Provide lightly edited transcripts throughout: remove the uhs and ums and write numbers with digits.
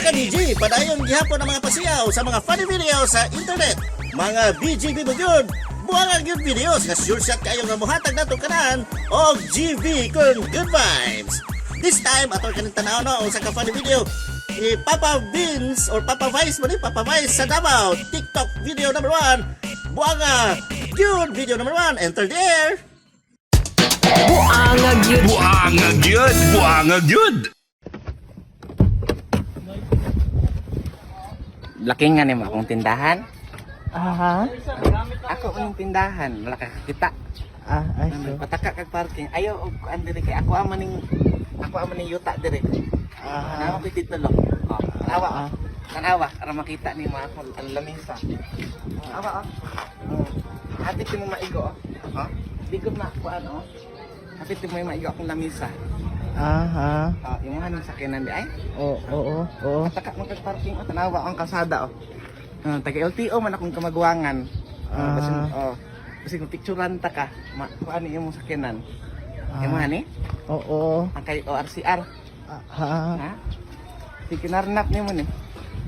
ka-BG, padayon gihapon ang mga pasiyaw sa mga funny videos sa internet. Mga BGB mo gyud, buang gyud videos nga sure shot kayo nga muhatag nato kanan og GB kun good vibes. This time ato kaning tanaw no usa ka funny video ni Papa Vince or Papa Vice mo ni Papa Vice sa Davao. TikTok video number 1. Buanga gyud video number 1. Enter the air. Buanga gyud. Buanga gyud, buanga gyud. Laki nga nimo akong tindahan. Aha. Ako ang tindahan, wala ka kakita. Ah, ay, so. Pataka kag parking. Ayo og kuan diri kay ako ang maning yuta diri. Ah, Ana ko titulo. Oh, tanawa oh. Tanawa para makita ni mga ako ang lamesa. Awa oh. Oh. Hapit mo maigo oh. Oh. Di ko na kuan oh. Hapit mo maigo akong lamesa. Aha. Oh, imuha ning sakyanan di ay. Oo, oo, oo. Pataka man kag parking oh, tanawa ang kalsada oh. Ah, taga LTO man akong kamagwangan. Ah, basin oh. Basin kung picturean ta ka, ma kuan ni imong sakyanan. Imuha ni? Oo. Ang kay ORCR. Aha. Ha? Si kinarnap nimo ni.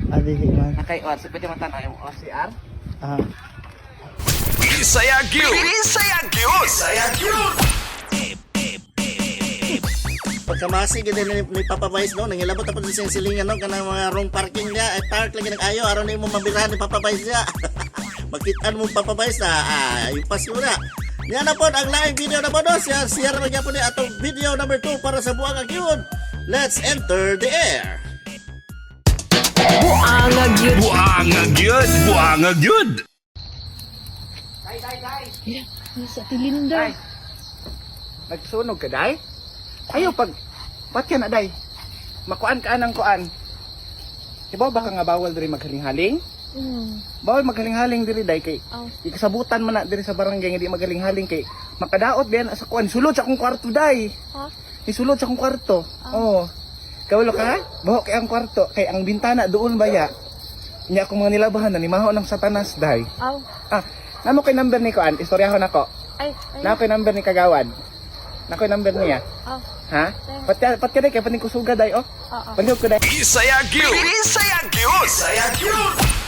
Adili man. Ang kay ORC pwede matan-aw yung ORCR. Ah. Bisaya gyud. Bisaya gyud. Bisaya gyud. Pagkamasi gid ni Papa Vice no, nangilabot ako sa siyang silingan no kanang mga wrong parking niya, ay park lagi nag-ayo aron nimo mabirahan ni Papa Vice niya. Makitaan mo Papa Vice na ah, yung pasura. Niya na po ang laing video na po no, siya siya ra gyapon ni atong video number 2 para sa buang gyud. Let's enter the air. Buanga gyud. Buanga gyud, buanga gyud. Day, day, day. Sa tilinda. Day. Nagsunog ka day? Ayo pag patyan na day. Makuan ka anang kuan. Diba baka nga bawal diri maghaling-haling? Bawal maghaling-haling diri day kay Aw. ikasabutan man na diri sa barangay nga di magaling-haling kay makadaot biyan sa kuan sulod sa akong kwarto day. Ha? Isulod sa akong kwarto. Oo. Kawalo ka? Baho kay ang kwarto kay ang bintana doon baya. Nya akong mga nilabahan na nimaho ng satanas day. Aw. Ah, namo kay number ni kuan, istoryahon ako. Ay, ay. Namo kay number ni Kagawad. Nako kay number niya. Aw. Ha? Patya patya day kay paning kusuga day oh. Oo. Palihog ko day. Bisaya gyud. Bisaya gyud. Bisaya gyud.